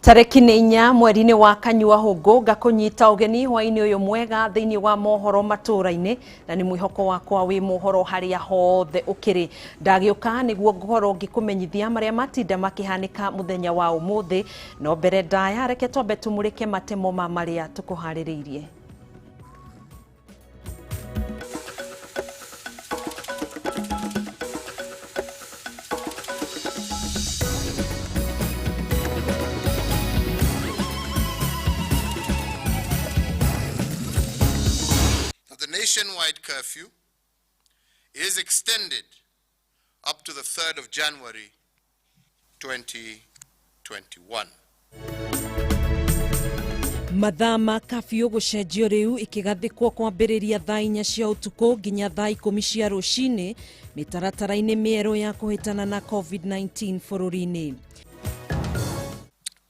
Tarĩki nĩ 4 mweri-inĩ wa Kanyua Hũngũ, ngakũnyita ũgeni hwaĩ-inĩ ũyũ mwega thĩinĩ wa mohoro matũra-inĩ, na nĩ mwĩhoko wakwa wĩ mohoro harĩa hothe ũkĩrĩ. Ndagĩũka nĩguo ngũkorwo ngĩkũmenyithia marĩa matinda makĩhanĩka mũthenya wa ũmũthĩ, no mbere ndaya reke twambe tũmũrĩke matemo ma marĩa tũkũharĩrĩirie. The nationwide curfew is extended up to the 3rd of January 2021. Mathaa ma kabiũ gũcenjio rĩu ikĩgathĩkwo kwambĩrĩria thaa 4 cia ũtukũ nginya thaa 10 cia rũcinĩ mĩtaratara-inĩ mĩerũ ya kũhĩtana na COVID-19 bũrũri-inĩ.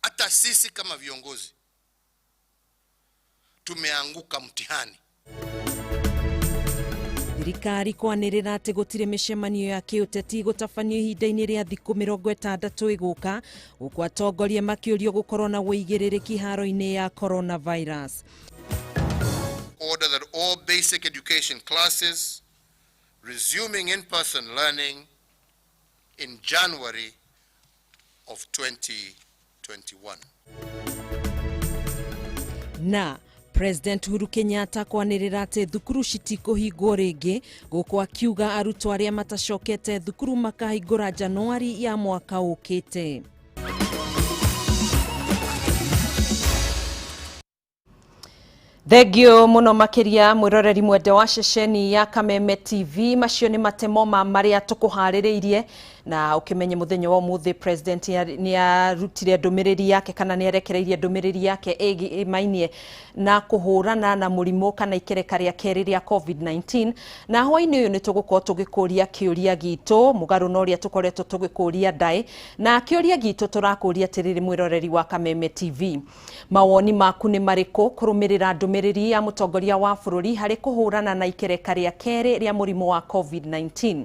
Hata sisi kama viongozi tumeanguka mtihani. Thirikari kwanĩrĩra atĩ gũtirĩ mĩcemanio ya kĩũteti gũtabanio ihinda-inĩ rĩa thikũ 60 ĩgũka, gũkũ atongoria makĩũrio gũkorwo na ũigĩrĩrĩki haro-inĩ ya coronavirus. Order that all basic education classes resuming in-person learning in January of 2021. Na President Uhuru Kenyatta kwanĩrĩra atĩ thukuru citikũhingwo rĩngĩ, gũkũ akiuga arutwo arĩa matacokete thukuru makahingũra Januari ya mwaka ũkĩte. Thengio mũno makĩria mwĩroreri mwende wa ceceni ya Kameme TV, macio nĩ matemo ma marĩa tũkũharĩrĩirie, na ũkĩmenye mũthenya wa ũmũthĩ President nĩ arutire ndũmĩrĩri yake kana nĩ arekereirie ndũmĩrĩri yake ĩmainie na kũhũrana na mũrimũ kana ikereka rĩa kerĩ rĩa COVID-19. Na hwaĩ-inĩ ũyũ nĩ tũgũkorwo tũgĩkũria kĩũria gitũ mũgarũ na ũrĩa tũkoretwo tũgĩkũria ndaĩ, na kĩũria gitũ tũrakũria atĩrĩrĩ mwĩroreri wa Kameme TV, mawoni maku nĩ marĩkũ kũrũmĩrĩra ndũmĩrĩri ya mũtongoria wa bũrũri harĩ kũhũrana na ikereka rĩa kerĩ rĩa mũrimũ wa COVID-19?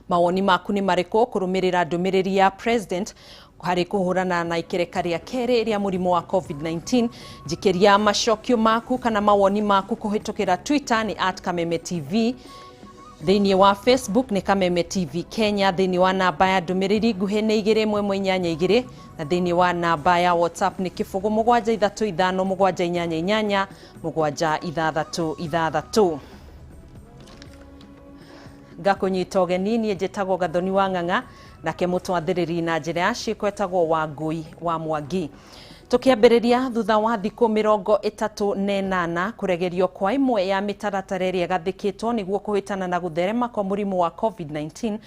Mawoni maku nĩ marĩkũ kũrũmĩrĩra ndũmĩrĩri ya President harĩ kũhũrana na ikereka rĩa kerĩ rĩa mũrimũ wa COVID-19? Njikĩria macokio maku kana mawoni maku kũhĩtũkĩra Twitter nĩ @KamemeTV, thĩinĩ wa Facebook nĩ Kameme TV Kenya, thĩinĩ wa namba ya ndũmĩrĩri nguhĩ nĩ 21182, na thĩinĩ wa namba ya WhatsApp nĩ 0 7 3 5 7 8 8 7 6 6. Ngakũnyita ũgeni niĩ njĩtagwo Gathoni wa Ng'ang'a, nake mũtwathĩrĩri na njĩra ya ciĩko etagwo Wangũi wa Mwangi. Tũkĩambĩrĩria thutha wa thikũ 38 kũregerio kwa ĩmwe ya mĩtaratara ĩrĩa ĩgathĩkĩtwo nĩguo kũhĩtana na gũtherema kwa mũrimũ wa COVID-19.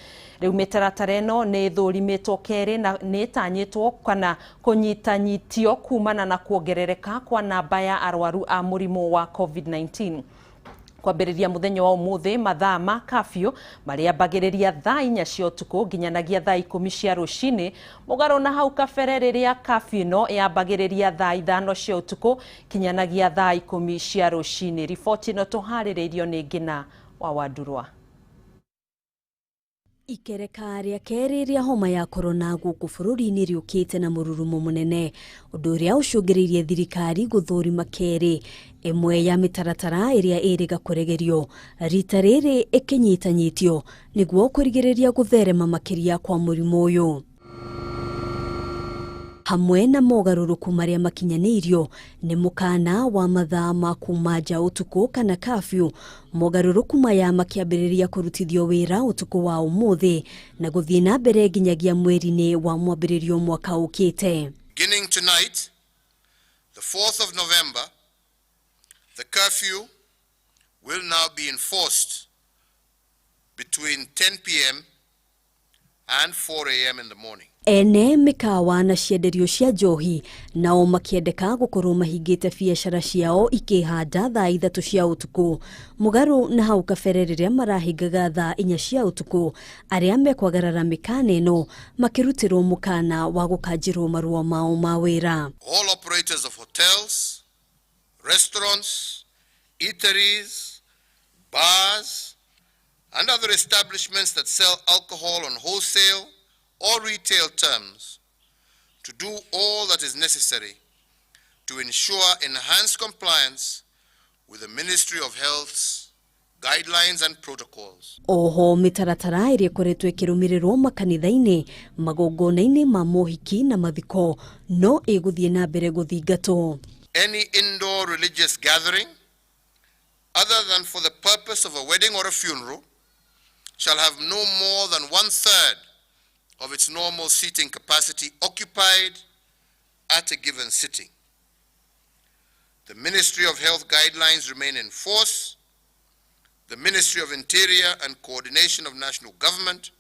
Rĩu mĩtaratara ĩno nĩ ĩthũrimĩtwo kerĩ na nĩ ĩtanyĩtwo kana kũnyitanyitio kumana na kuongerereka kwa namba ya arwaru a mũrimũ wa COVID-19. Kwambĩrĩria mũthenya wa ũmũthĩ mathaa ma kafyu marĩambagĩrĩria thaa 4 cia ũtukũ nginyanagia thaa 10 cia rũcinĩ, mũgarũ na hau kabere rĩrĩa kafyu ĩno yambagĩrĩria thaa 5 cia ũtukũ kinyanagia thaa 10 cia rũcinĩ. Riboti ĩno tũharĩrĩirio nĩ Ngina wa Wandurwa. Ikereka rĩa kerĩ rĩa homa ya korona gũkũ bũrũri-inĩ rĩũkĩte na mũrurumo mũnene, ũndũ ũrĩa ũcũngĩrĩirie thirikari gũthũrima kerĩ ĩmwe ya mĩtaratara ĩrĩa ĩrĩga kũregerio rita rĩrĩ ĩkĩnyitanyitio nĩguo kũrigĩrĩria gũtherema makĩria kwa mũrimũ ũyũ. Hamwe na mogarũrũku marĩa makinyanĩirio nĩ mũkana wa mathaa ma kuma nja ũtukũ kana kafyu, mogarũrũku maya makĩambĩrĩria kũrutithio wĩra ũtukũ wa ũmũthĩ na gũthiĩ na mbere nginyagia mweri-inĩ wa mwambĩrĩrio mwaka ũkĩte. Beginning tonight, the 4th of November, the curfew will now be enforced between 10 p.m. and 4 a.m. in the morning. Ene mĩkawa na cienderio cia njohi nao makĩendeka gũkorwo mahingĩte biacara ciao ikĩhanda thaa 3 cia ũtukũ, mũgarũ na hau kabere rĩrĩa marahingaga thaa 4 cia ũtukũ. Arĩa mekwagarara mĩkana ĩno makĩrutĩrwo mũkana wa gũkanjĩrwo marũa mao ma wĩra. All operators of hotels, restaurants, eateries, bars, and other establishments that sell alcohol on wholesale or retail terms to do all that is necessary to ensure enhanced compliance with the Ministry of Health's guidelines and protocols. Oho mĩtaratara ĩrĩa ĩkoretwo ĩkĩrũmĩrĩrwo makanitha-inĩ, magongona-inĩ ma mohiki na mathiko no ĩgũthiĩ na mbere gũthingatwo. Any indoor religious gathering, other than for the purpose of a wedding or a funeral, shall have no more than 1/3 of its normal seating capacity occupied at a given sitting. The Ministry of Health guidelines remain in force. The Ministry of Interior and Coordination of National Government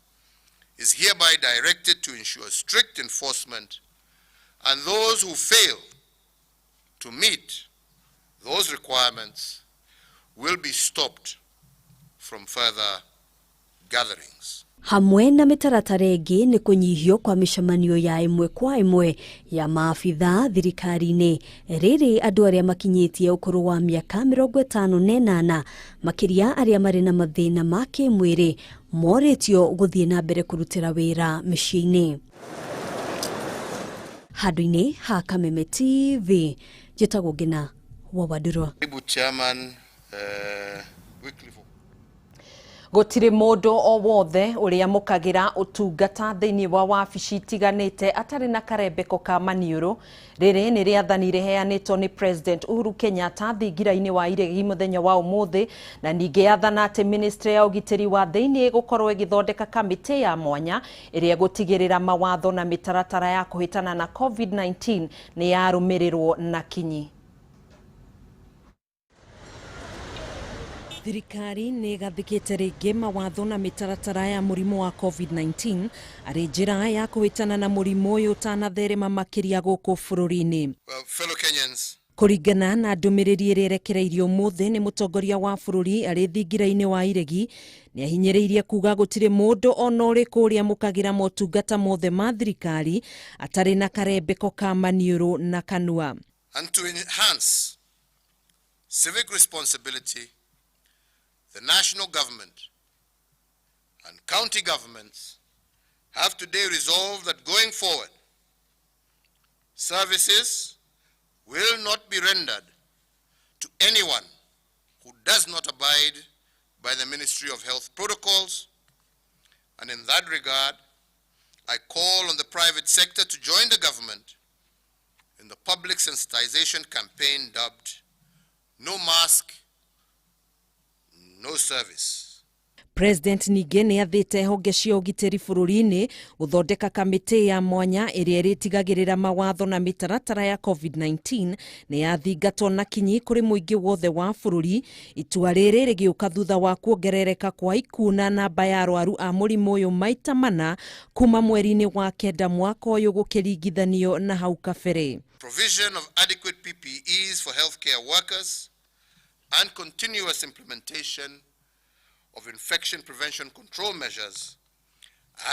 is hereby directed to ensure strict enforcement, and those who fail to meet those requirements will be stopped from further gatherings. Hamwe na mĩtaratara ĩngĩ nĩ kũnyihio kwa mĩcemanio ya ĩmwe kwa ĩmwe ya maabitha thirikari-inĩ. Rĩrĩ andũ arĩa makinyĩtie ũkũrũ wa mĩaka 58, makĩria arĩa marĩ na mathĩna ma kĩmwĩrĩ, morĩtio gũthiĩ na mbere kũrutĩra wĩra mĩciĩ-inĩ. Handũ-inĩ ha Kameme TV, njĩtagwo Ngina wa Wandurwa. Chairman, Wycliffe. Gũtirĩ mũndũ o wothe ũrĩa mũkagĩra ũtungata thĩinĩ wa wabici itiganĩte atarĩ na karembeko ka maniũrũ. Rĩrĩ nĩ rĩathani rĩheanĩtwo nĩ President Uhuru Kenyatta thingira-inĩ wa iregi mũthenya wa ũmũthĩ, na ningĩ yathana atĩ Ministry ya ũgitĩri wa thĩinĩ gũkorwo ĩgĩthondeka kamĩtĩ ya mwanya ĩrĩa ĩgũtigĩrĩra mawatho na mĩtaratara ya kũhĩtana na COVID-19 nĩ yarũmĩrĩrwo na kinyi. Thirikari nĩ ĩgathĩkĩte rĩngĩ mawatho na mĩtaratara ya mũrimũ wa COVID-19 arĩ njĩra ya kũhĩtana na mũrimũ ũyũ ũtanatherema makĩria gũkũ bũrũri-inĩ. Well, fellow Kenyans, Kũringana na ndũmĩrĩri ĩrĩa ĩrekereirio ũmũthĩ nĩ mũtongoria wa bũrũri arĩ thingira-inĩ wa iregi, nĩ ahinyĩrĩirie kuga gũtirĩ mũndũ ona ũrĩkũ ũrĩa mũkagĩra motungata mothe ma thirikari atarĩ na karembeko ka maniũrũ na kanua. And to enhance civic responsibility, the national government and county governments have today resolved that going forward, services will not be rendered to anyone who does not abide by the Ministry of Health protocols. And in that regard, I call on the private sector to join the government in the public sensitization campaign dubbed No Mask, No Service. President ningĩ nĩ athĩte honge cia ũgitĩri bũrũri-inĩ gũthondeka kamĩtĩ ya mwanya ĩrĩa ĩrĩtigagĩrĩra mawatho na mĩtaratara ya COVID-19 nĩ yathingatwo na kinyi kũrĩ mũingĩ wothe wa bũrũri. Itua rĩrĩ rĩgĩũka thutha wa kuongerereka kwa ikuũ na namba ya arwaru a mũrimũ ũyũ maita mana kuma mweri-inĩ wa 9 mwaka ũyũ gũkĩringithanio na hau kabere. Provision of adequate PPEs for healthcare workers and continuous implementation of infection prevention control measures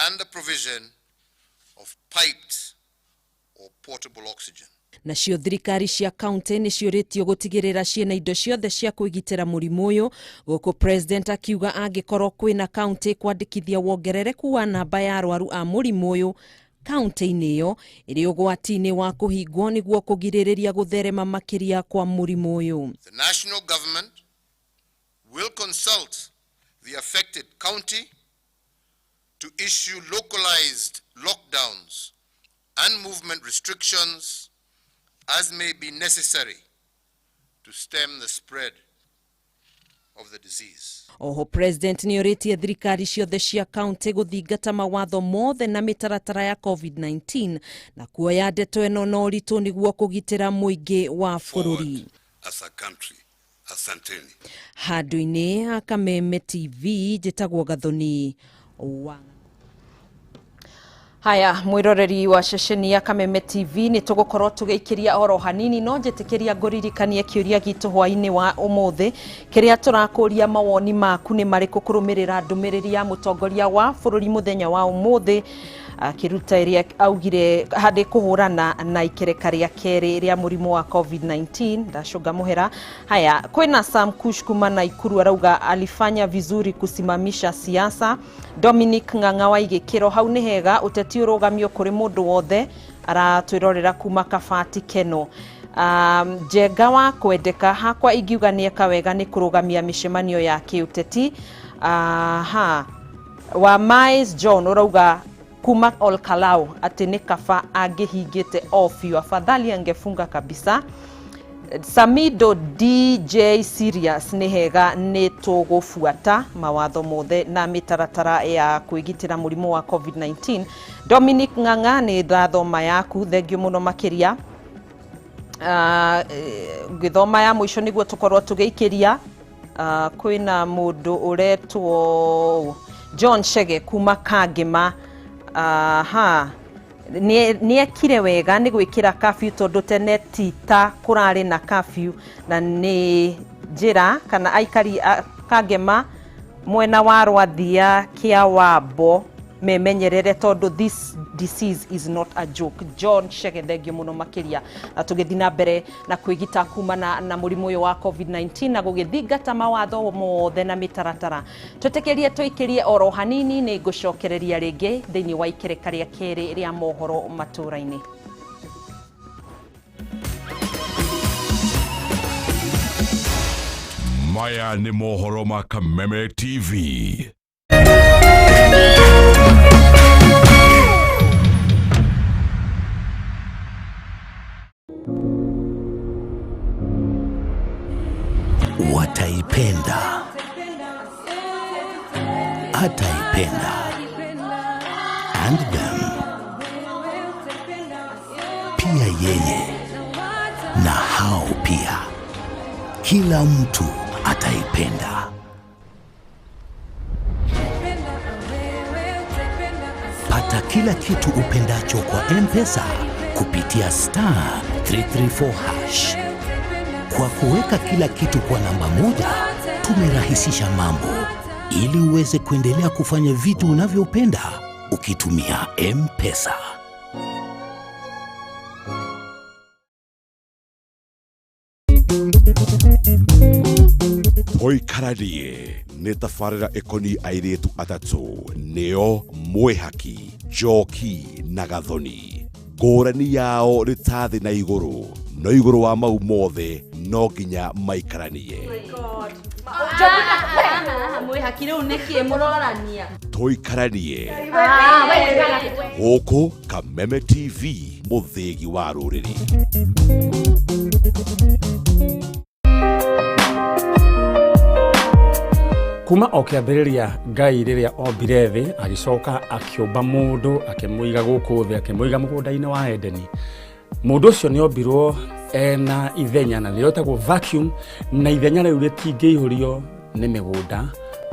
and the provision of piped or portable oxygen. Nacio thirikari cia kaunti nĩ ciũrĩtio gũtigĩrĩra ciĩna indo ciothe cia kwĩgitĩra mũrimũ ũyũ, gũkũ President akiuga angĩkorwo kwĩna kaunti kwandĩkithia wongerereku wa namba ya arwaru a mũrimũ ũyũ kaunti-inĩ ĩyo ĩrĩ ũgwati-inĩ wa kũhingwo nĩguo kũgirĩrĩria gũtherema makĩria kwa mũrimũ ũyũ. The national government will consult the affected county to issue localized lockdowns and movement restrictions as may be necessary to stem the spread of the disease. Oho President nĩ orĩtie thirikari ciothe cia kaunti gũthingata mawatho mothe na mĩtaratara ya COVID-19 na kuoya ndeto ĩno na ũritũ nĩguo kũgitĩra mũingĩ wa bũrũri. As a country. Asanteni. Handũ-inĩ ha Kameme TV njĩtagwo Gathoni wa Haya, mwiroreri wa ceceni ya Kameme TV nĩ tũgũkorwo tũgĩikĩria oro hanini, no njĩtĩkĩria ngũririkanie kĩũria gitũ hwaĩ-inĩ wa ũmũthĩ kĩrĩa tũrakũria mawoni maku nĩ marĩkũ kũrũmĩrĩra ndũmĩrĩri ya mũtongoria wa bũrũri mũthenya wa ũmũthĩ akĩruta ĩrĩa augire harĩ kũhũrana na ikereka rĩa kerĩ rĩa mũrimũ wa COVID-19. Ndacũnga mũhera. Haya, kwĩna Sam Kush kuma Naikuru arauga alifanya vizuri kusimamisha siasa. Dominic Ng'ang'a wa Igĩkĩro, hau nĩ hega ũteti ũrũgamio kũrĩ mũndũ wothe Aratwĩrorera kuma Kabati Keno. Njenga wa kwendeka hakwa ingiuga nĩeka wega nĩ kũrũgamia mĩcemanio ya kĩũteti. Aha wa Mais John ũrauga kuma Olkalau atĩ nĩ kaba angĩhingĩte o biũ, afadhali angefunga kabisa. Samido DJ Serious nĩ hega nĩ tũgũbuata mawatho mothe na mĩtaratara ya kwĩgitĩra mũrimũ wa COVID-19. Dominic Ng'ang'a nĩ ndathoma yaku, thengio mũno makĩria. Ngĩthoma ya mũico nĩguo tũkorwo tũgĩikĩria. Kwĩna mũndũ ũretwo John Chege kuma Kangema. Aha nĩekire wega nĩ gwĩkĩra curfew tondũ tene ti ta kũrarĩ na curfew, na nĩ njĩra kana aikari a Kangema mwena wa Rwathia kĩa Wambo memenyerere tondũ this disease is not a joke. John Chege thengio mũno makĩria. Na tũgĩthiĩ na mbere na kwĩgita kumana na mũrimũ ũyũ wa COVID-19 na gũgĩthingata mawatho mothe na mĩtaratara, twĩtĩkĩrie tũikĩrie oro hanini, nĩ ngũcokereria rĩngĩ thĩinĩ wa ikereka rĩa kerĩ rĩa mohoro matũra-inĩ. Maya nĩ mohoro ma Kameme TV. Wataipenda, ataipenda, and them pia, yeye na hao pia, kila mtu ataipenda. Pata kila kitu upendacho kwa M-Pesa kupitia star 334 hash. Kwa kuweka kila kitu kwa namba moja, tumerahisisha mambo ili uweze kuendelea kufanya vitu unavyopenda ukitumia M-Pesa. Tũikaranie nĩ tabarĩra ĩkoniĩ airĩtu atatũ nĩo Mwĩhaki, Njoki na Gathoni. Ngũrani yao nĩ ta thĩ na igũrũ, no igũrũ wa mau mothe no nginya maikaranie. Mwĩhaki rĩu nĩkĩ mũrorania? Tũikaranie gũkũ Kameme TV, mũthĩgi wa rũrĩrĩ. Kuma o kĩambĩrĩria Ngai rĩrĩa ombire thĩ agĩcoka akĩũmba mũndũ akĩmũiga gũkũ thĩ akĩmũiga mũgũnda-inĩ wa Edeni. Mũndũ ũcio nĩ ombirwo ena ithenya na nĩrĩo rĩtagwo vacuum, na ithenya rĩu rĩtingĩihũrio nĩ mĩgũnda,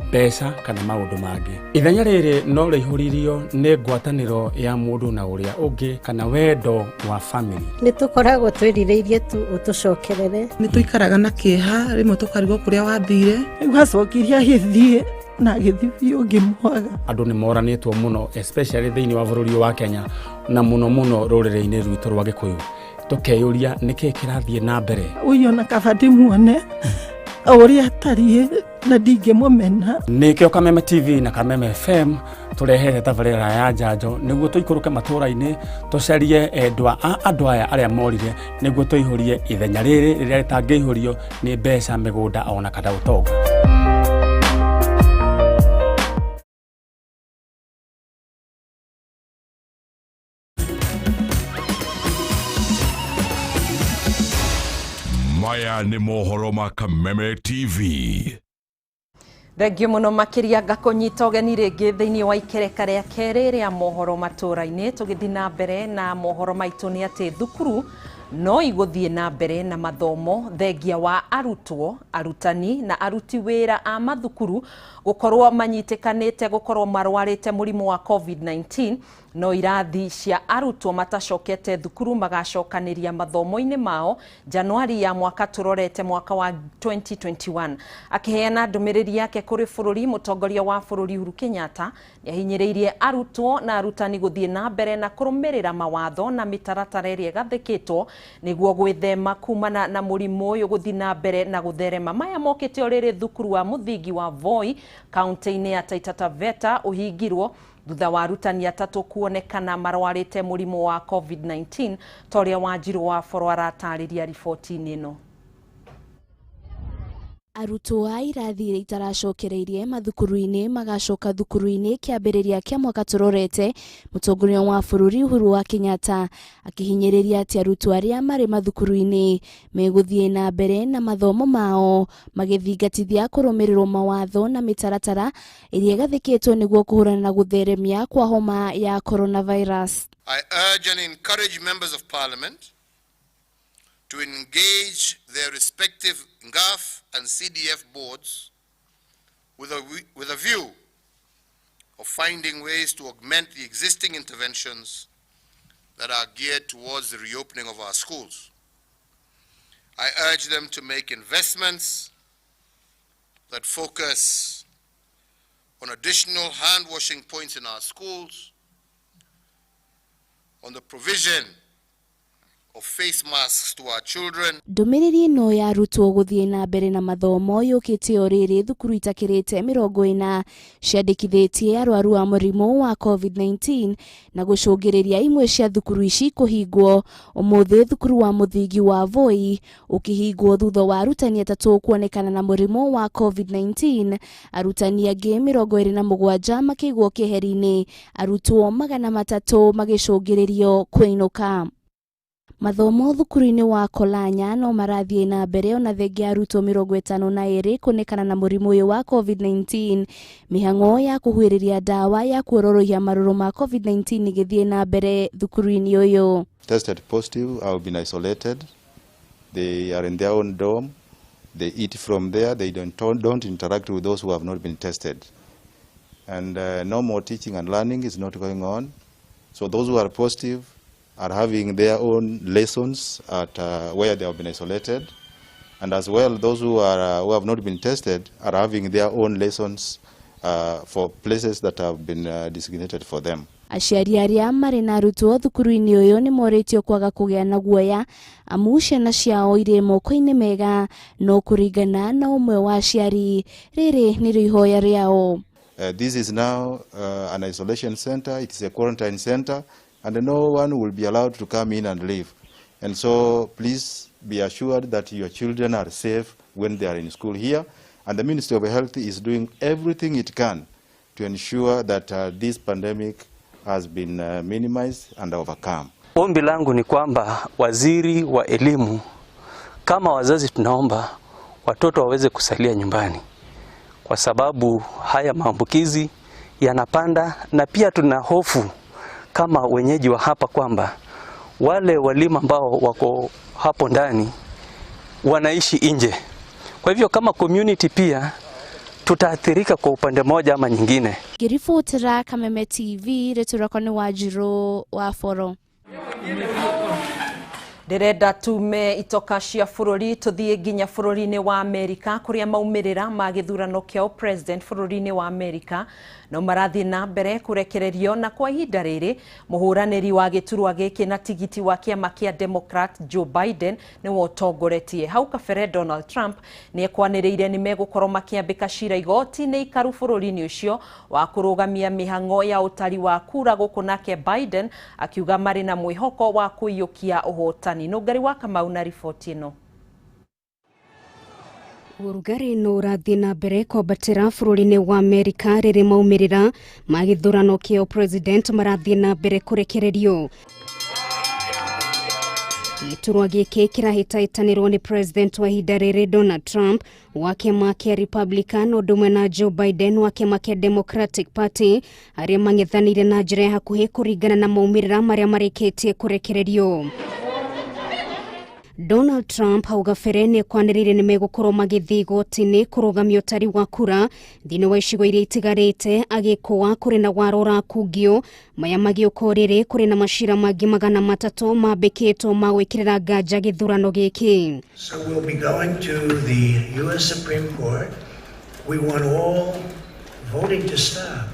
mbeca kana maũndũ mangĩ. Ithenya rĩrĩ no rĩihũririo nĩ ngwatanĩro ya mũndũ na ũrĩa ũngĩ kana wendo wa family. Nĩ tũkoragwo twĩrirĩirie tu ũtũcokerere. Nĩ tũikaraga na kĩeha rĩmwe tũkarigwo kũrĩa wathire. Rĩu acokirie agĩthiĩ na agĩthiĩ biũ ngĩmwaga. Andũ nĩ moranĩtwo mũno especially thĩinĩ wa bũrũri wa Kenya na mũno mũno rũrĩrĩ-inĩ rwitũ rwa Gĩkũyũ. Tũkeyũria nĩkĩĩ kĩrathiĩ na mbere. Ũyũ ona kaba ndĩmuone o ũrĩa atariĩ na ndingĩmũmena. Nĩkĩo Kameme TV na Kameme FM tũrehete tabarĩra ya njanjo nĩguo tũikũrũke matũũra-inĩ tũcarie endwa a andũ aya arĩa morire nĩguo tũihũrie ithenya rĩrĩ rĩrĩa rĩtangĩihũrio nĩ mbeca, mĩgũnda ona kana ũtonga. Maya nĩ mohoro ma Kameme TV. Thengio mũno makĩria ngakũnyita ũgeni rĩngĩ thĩinĩ wa ikereka rĩa kerĩ rĩa mohoro matũra-inĩ. Tũgĩthiĩ na mbere na mohoro maitũ nĩ atĩ thukuru no igũthiĩ na mbere na mathomo thengia wa arutwo, arutani na aruti wĩra a mathukuru gũkorwo manyitĩkanĩte gũkorwo marwarĩte mũrimũ wa COVID-19. No irathi cia arutwo matacokete thukuru magacokanĩria mathomo-inĩ mao Januari ya mwaka tũrorete mwaka wa 2021. Akĩheana ndũmĩrĩri yake kũrĩ bũrũri, mũtongoria wa bũrũri Uhuru Kenyatta nĩahinyĩrĩirie arutwo na arutani gũthiĩ na mbere na kũrũmĩrĩra mawatho na mĩtaratara ĩrĩa ĩgathĩkĩtwo nĩguo gwĩthema kumana na mũrimũ ũyũ gũthiĩ na mbere na gũtherema. Maya mokĩte o rĩrĩ thukuru wa mũthingi wa Voi kaunti-inĩ ya Taita Taveta ũhingirwo Thutha wa arutani atatũ kuonekana marwarĩte mũrimũ wa COVID-19 ta ũrĩa Wanjirũ wa Boro aratarĩria riboti-inĩ ĩno. Arutwo a irathi iria itaracokereirie mathukuru-inĩ magacoka thukuru-inĩ kĩambĩrĩria kĩa mwaka tũrorete. Mũtongoria wa bũrũri Uhuru wa Kenyatta akĩhinyĩrĩria atĩ arutwo arĩa marĩ mathukuru-inĩ megũthiĩ na mbere na mathomo mao magĩthingatithia kũrũmĩrĩrwo mawatho na mĩtaratara ĩrĩa ĩgathĩkĩtwo nĩguo kũhũrana na gũtheremia kwa homa ya coronavirus. I urge and encourage members of parliament to engage their respective NGAAF and CDF boards with a view of finding ways to augment the existing interventions that are geared towards the reopening of our schools. I urge them to make investments that focus on additional hand washing points in our schools, on the provision of face masks to our children. Ndũmĩrĩri ĩno ya arutwo gũthiĩ na mbere na mathomo yũkĩte o rĩrĩ thukuru itakĩrĩte 40 ciandĩkithĩtie arwaru a mũrimũ wa COVID-19 na gũcũngĩrĩria imwe cia thukuru ici kũhingwo. Ũmũthĩ thukuru wa mũthingi wa Voi ũkĩhingwo thutha wa arutani atatũ kuonekana na mũrimũ wa COVID-19, arutani angĩ 27 makĩigwo keheri-inĩ, arutwo 300 magĩcũngĩrĩrio kũinũka. Mathomo thukuru-inĩ wa Kolanya no marathiĩ na mbere ona thengia arutwo 52 kuonekana na mũrimũ ũyũ wa COVID-19. Mĩhang'o ya kũhuhĩrĩria ndawa ya kuororohia marũrũ ma COVID-19 ĩgĩthiĩ na mbere thukuru-inĩ ũyũ. Tested positive have been isolated. They are in their own dorm. They eat from there. They don't interact with those who have not been tested. And no more teaching and learning is not going on. So those who are positive are having their own lessons at where they have been isolated, and as well those who have not been tested are having their own lessons for places that have been designated for them. Aciari arĩa marĩ na arutwo thukuru-inĩ ũyũ nĩ morĩtio kwaga kũgĩa na guoya amu ciana ciao irĩ moko-inĩ mega, no kũringana na ũmwe wa aciari rĩrĩ nĩrĩo ihoya rĩao. This is now an isolation center. It is a quarantine center, and no one will be allowed to come in and leave. And so please be assured that your children are safe when they are in school here. And the Ministry of Health is doing everything it can to ensure that this pandemic has been minimized and overcome. Ombi langu ni kwamba waziri wa elimu, kama wazazi tunaomba watoto waweze kusalia nyumbani, kwa sababu haya maambukizi yanapanda, na pia tuna hofu kama wenyeji wa hapa kwamba wale walimu ambao wako hapo ndani wanaishi nje. Kwa hivyo kama community pia tutaathirika kwa upande moja ama nyingine. Ngĩribotera Kameme TV, rĩtwa rĩakwa nĩ Wanjirũ wa Boro. Ndĩrenda tume itoka cia bũrũri tũthiĩ nginya bũrũri-inĩ wa Amerika kũrĩa maumĩrĩra ma gĩthurano kĩa president bũrũri-inĩ wa Amerika no marathiĩ na mbere kũrekererio, na kwa ihinda rĩrĩ mũhũranĩri wa gĩturwa gĩkĩ na tigiti wa kĩama kĩa Democrat Joe Biden nĩwe ũtongoretie. Hau kabere Donald Trump nĩ ekwanĩrĩire nĩ megũkorwo makĩambĩka cira igoti-inĩ ikaru bũrũri-inĩ ũcio wa kũrũgamia mĩhang'o ya ũtari wa kura gũkũ, nake Biden akiuga marĩ na mwĩhoko wa kũiyũkia ũhotani. Nũngari wa Kamau na riboti ĩno. Ũrugarĩ no ũrathiĩ na mbere kwambatĩra bũrũri-inĩ wa Amerika rĩrĩ maumĩrĩra ma gĩthurano kĩa president marathiĩ na mbere kũrekererio. Gĩturwa gĩkĩ kĩrahĩtahĩtanĩrwo nĩ president wa ihinda rĩrĩ Donald Trump wa kĩama kĩa Republican ũndũ ũmwe na Joe Biden wa kĩama kĩa Democratic Party arĩa mang'ethanĩire na njĩra ya hakuhĩ kũringana na maumĩrĩra marĩa marĩkĩtie kũrekererio. Donald Trump hau gabere nĩ ekwanĩrĩire nĩ megũkorwo magĩthiĩ igoti-inĩ kũrũgamia ũtari wa kura thĩinĩ wa icigo iria itigarĩte, agĩkũa kũrĩ na waro ũrakungio. Maya magĩũka rĩrĩ kũrĩ na macira mangĩ 300 mambĩkĩtwo ma gwĩkĩrĩra nganja gĩthurano gĩkĩ. So we'll be going to the US Supreme Court. We want all voting to stop.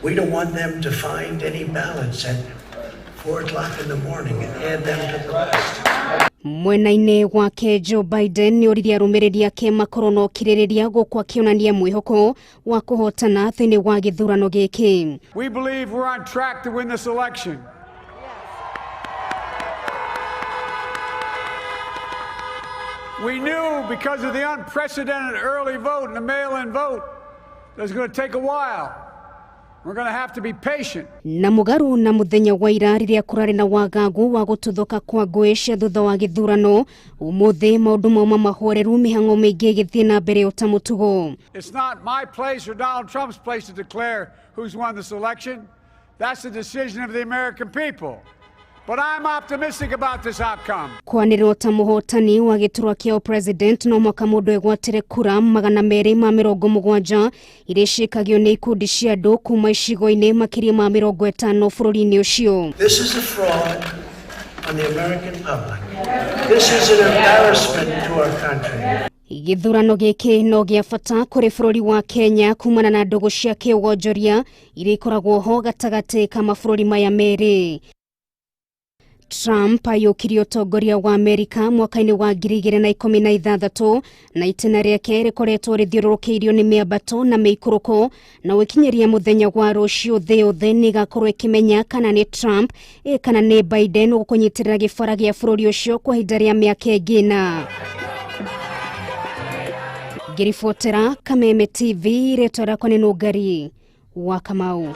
We don't want them to find any ballots at 4 o'clock in the morning and add them to the list. Mwena-inĩ wake Joe Biden nĩ oririe arũmĩrĩri ake makorwo na ũkirĩrĩria gũkũ akĩonania mwĩhoko wa kũhotana thĩinĩ wa gĩthurano gĩkĩ. We believe we're on track to win this election. We knew because of the unprecedented early vote and the mail-in vote that it's going to take a while. We're going to have to be patient. Na mũgarũ na mũthenya wa ira rĩrĩa kũrarĩ na wagagu wa gũtuthũka kwa ngũĩ cia thutha wa gĩthurano, ũmũthĩ maũndũ mauma mahoreru, mĩhang'o mĩingĩ ĩgĩthiĩ na mbere o ta mũtugo. It's not my place or Donald Trump's place to declare who's won this election. That's the decision of the American people. But I'm optimistic about this outcome. Kwanĩrĩrwo ta mũhotani wa gĩturwa kĩa president no mwaka mũndũ egwatĩre kura 270 iria ciĩkagio nĩ ikundi cia andũ kuma icigo-inĩ makĩria ma 50 bũrũri-inĩ ũcio. This is a fraud on the American public. This is an embarrassment to our country. Gĩthurano gĩkĩ no gĩa bata kũrĩ bũrũri wa Kenya kumana na ndũgũ cia kĩwonjoria iria ikoragwo ho gatagatĩ ka mabũrũri maya merĩ. Trump ayũkirie ũtongoria wa Amerika mwaka-inĩ wa 2016 na itĩna rĩake rĩkoretwo rĩthiũrũrũkĩirio nĩ mĩambato na mĩikũrũko, na gwĩkinyĩria mũthenya wa rũciũ thĩ yothe nĩ ĩgakorwo ĩkĩmenya kana nĩ Trump kana nĩ Biden ũkũnyitĩrĩra gĩbara gĩa bũrũri ũcio kwa ihinda rĩa mĩaka ĩngĩ ĩna. Ngĩribotera Kameme TV, rĩtwa rĩakwa nĩ Nũngari wa Kamau.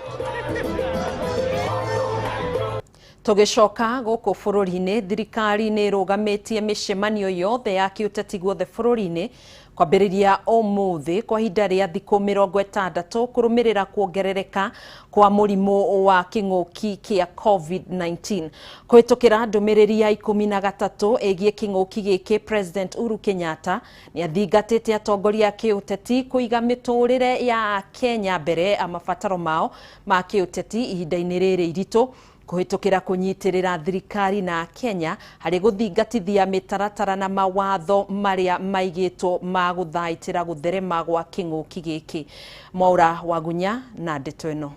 Tũgĩcoka gũkũ bũrũri-inĩ, thirikari nĩ ĩrũgamĩtie mĩcemanio yothe ya kĩũteti guothe bũrũri-inĩ kwambĩrĩria ũmũthĩ kwa ihinda rĩa thikũ 60 kũrũmĩrĩra kuongerereka kwa mũrimũ wa kĩng'ũki kĩa COVID-19. Kũhĩtũkĩra ndũmĩrĩri ya 13 ĩgiĩ kĩng'ũki gĩkĩ, President Uhuru Kenyatta nĩ athingatĩte atongoria a kĩũteti kũiga mĩtũrĩre ya Kenya mbere ya mabataro mao ma kĩũteti ihinda-inĩ rĩrĩ iritũ, kũhĩtũkĩra kũnyitĩrĩra thirikari na Kenya harĩ gũthingatithia mĩtaratara na mawatho marĩa maigĩtwo ma gũthaitĩra gũtherema gwa kĩng'ũki gĩkĩ. Mwaura Wagunya na ndeto ĩno.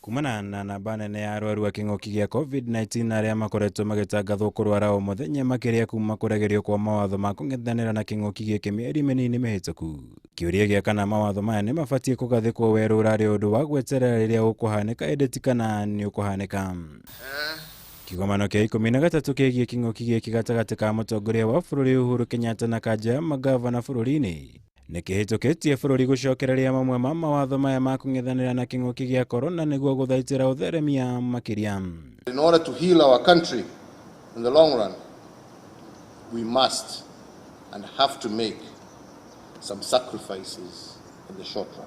Kumana na namba nene ya arwaru a kĩng'ũki gĩa COVID-19 arĩa makoretwo magĩtangathwo kũrwara o mũthenya, makĩria kuma kũregerio kwa mawatho ma kũng'ethanĩra na kĩng'ũki gĩkĩ mĩeri mĩnini mĩhĩtũku. Kĩũria gĩa kana mawatho maya nĩ mabatiĩ kũgathĩkwo werũ ũrarĩ ũndũ wa gweterera rĩrĩa ũkũhanĩka, ĩndĩ ti kana nĩ ũkũhanĩka. Kĩgomano kĩa 13 kĩgiĩ kĩng'ũki gĩkĩ gatagatĩ ka mũtongoria wa bũrũri Uhuru Kenyatta na kanja ya magavana bũrũri-inĩ nĩ kĩhĩtũkĩtie bũrũri gũcokereria mamwe ma mawatho maya ma kũng'ethanĩra na kĩng'ũki gĩa korona nĩguo gũthaitĩra ũtheremia makĩria. In order to heal our country in the long run, we must and have to make some sacrifices in the short run.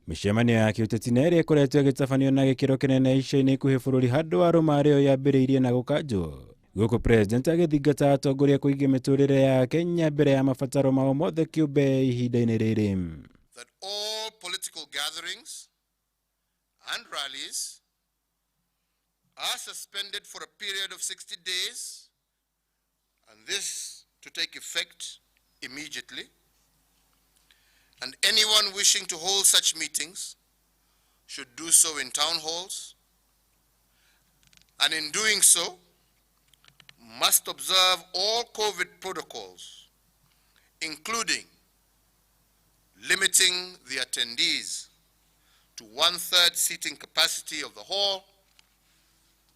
Mĩcemanio ya kĩũteti na ĩrĩa ĩkoretwo ĩgĩtabanio na gĩkĩro kĩnene ica-inĩ ikuhĩ bũrũri handũ wa rũma rĩo yambĩrĩirie na gũkanjwo, gũkũ president agĩthingata atongoria kũiga mĩtũrĩre ya Kenya mbere ya mabataro mao mothe kĩũmbe ihinda-inĩ rĩrĩ. That all political gatherings and rallies are suspended for a period of 60 days, and this to take effect immediately. And anyone wishing to hold such meetings should do so in town halls, and in doing so must observe all COVID protocols, including limiting the attendees to 1/3 seating capacity of the hall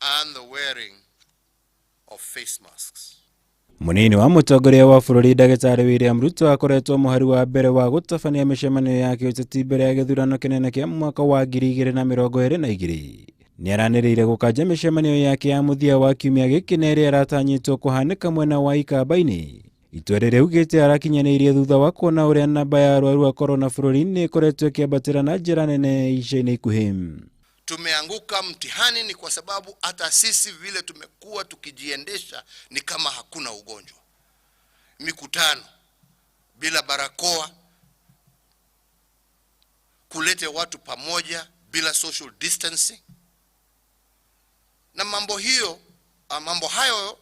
and the wearing of face masks. Munini wa mũtongoria wa bũrũri ndagĩtarĩ William Ruto akoretwo mũhari wa mbere wa gũtabania mĩcemanio ya kĩũteti mbere ya gĩthurano kĩnene kĩa mwaka wa 2022. Nĩaranĩrĩire gũkanja mĩcemanio yake ya mũthia wa kiumia gĩkĩ na ĩrĩa ĩratanyĩtwo kũhanĩka mwena wa Ikamba-inĩ. Itua rĩrĩ augĩte arakinyanĩirie thutha wa kuona ũrĩa namba ya arwaru a korona bũrũri-inĩ ĩkoretwo ĩkĩambatĩra na njĩra nene ica-inĩ ikuhĩ. Tumeanguka mtihani ni kwa sababu hata sisi vile tumekuwa tukijiendesha ni kama hakuna ugonjwa. Mikutano bila barakoa, kulete watu pamoja bila social distancing, na mambo hayo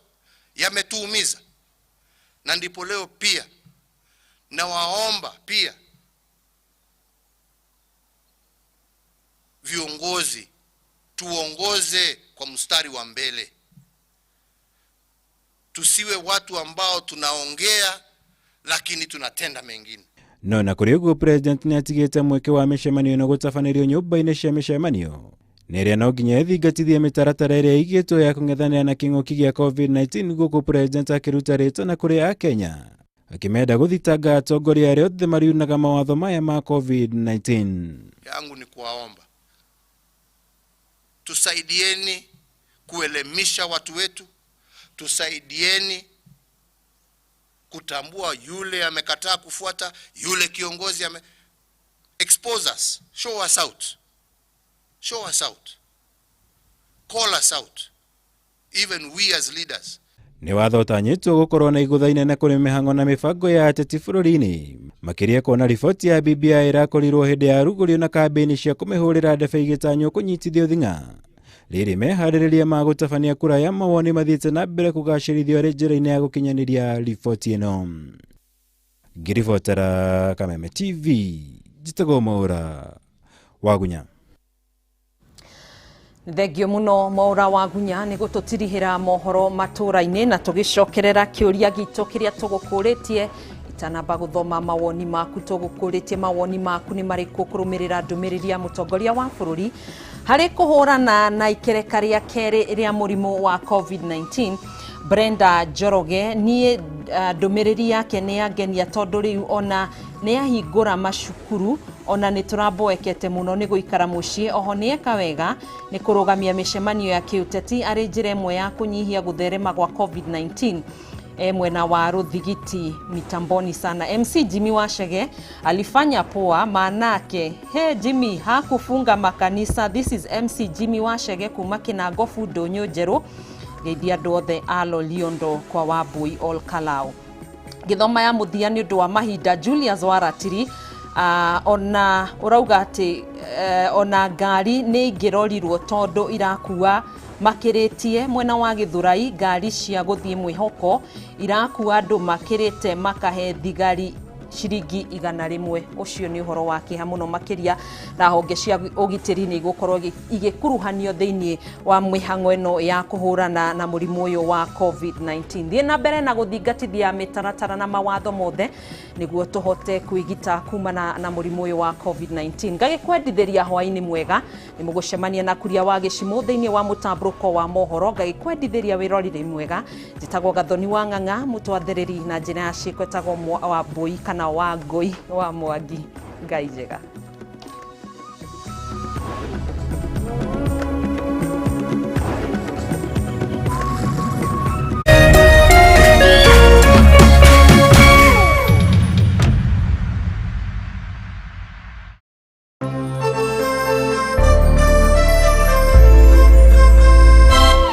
yametuumiza. Na ndipo leo pia nawaomba pia viongozi tuongoze kwa mstari wa mbele. Tusiwe watu ambao tunaongea lakini tunatenda mengine. No na kũrĩ ũguo president nĩ atigĩte mweke wa mĩcemanio ĩno gũtabanĩrio nyũmba-inĩ cia mĩcemanio na ĩrĩa no nginya ĩthingatithie mĩtaratara ĩrĩa ĩigĩtwo ya kũng'ethanĩra na kĩng'ũki gĩa COVID-19 gũkũ president akĩruta rĩtana kũrĩ akenya akĩmenda gũthitanga atongoria arĩa othe mariunaga mawatho maya ma COVID-19. Yangu ni kuwaomba tusaidieni kuelimisha watu wetu, tusaidieni kutambua yule amekataa kufuata, yule kiongozi ame expose us, show us out, show us out, call us out, even we as leaders. Nĩ watho ũtanyĩtwo gũkorwo na igũtha inene kũrĩ mĩhang'o na mĩbango ya ateti bũrũri-inĩ makĩria kuona riboti ya BBI ĩrakorirwo hĩndĩ ya rugũrio na kambĩini cia kũmĩhũrĩra ndebe igĩtanywo kũnyitithio thing'a rĩrĩ meharĩrĩria ma gũtabania kura ya mawoni mathiĩte na mbere kũgacĩrithio arĩ njĩra-inĩ ya gũkinyanĩria riboti ĩno. Ngĩribotera Kameme TV njĩtagwo Mwaura Wagunya. Thengio muno Mwaura Wagunya nĩ gũtũtirihĩra mohoro matũra-inĩ na tũgĩcokerera kĩũria gitũ kĩrĩa tũgũkũrĩtie itanamba gũthoma mawoni maku tũgũkũrĩtie mawoni maku nĩ marĩkũ kũrũmĩrĩra ndũmĩrĩri ya mũtongoria wa bũrũri harĩ kũhũrana na ikereka rĩa kerĩ rĩa mũrimũ wa COVID-19. Brenda Njoroge niĩ ndũmĩrĩri yake nĩ yangenia tondũ rĩu ona nĩ ahingũra macukuru ona nĩ tũramboekete mũno nĩ gũikara mũciĩ oho nĩ eka wega nĩ kũrũgamia mĩcemanio ya kĩũteti arĩ njĩra ĩmwe ya kũnyihia gũtherema gwa COVID-19. Mwena wa Rũthigiti mitamboni sana. MC Jimmy Wachege alifanya poa maanake he Jimmy hakufunga makanisa. This is MC Jimmy Wachege kuma Kĩnangobu Ndũnyũ Njerũ geithia andũ othe a Loliondo kwa Wambui Ol Kalou. Gĩthoma ya mũthia nĩ ũndũ wa mahinda Julius Waratiri ona ũrauga atĩ ona ngari nĩ ingĩrorirwo tondũ irakua makĩrĩtie mwena wa Gĩthũrai ngari cia gũthiĩ mwĩhoko irakua andũ makĩrĩte makahe thigari ciringi 100. Ũcio nĩ ũhoro wa kĩeha mũno makĩria na honge cia ũgitĩri nĩ igũkorwo igĩkuruhanio thĩinĩ wa mĩhang'o ĩno ya kũhũrana na mũrimũ ũyũ wa COVID-19. Thiĩ na mbere na gũthingatithia mĩtaratara na mawatho mothe nĩguo tũhote kwĩgita kumana na mũrimũ ũyũ wa COVID-19. Ngagĩkwendithĩria hwaĩ-inĩ mwega nĩ mũgũcemania na Kuria wa Gĩcimũ thĩinĩ wa mũtambũrũko wa mohoro. Ngagĩkwendithĩria wĩrorire mwega. Njĩtagwo Gathoni wa Ng'ang'a mũtwathĩrĩri na njĩra ya ciĩko ĩtagwo Wambui kana wa Ngũi wa Mwangi. Ngai njega.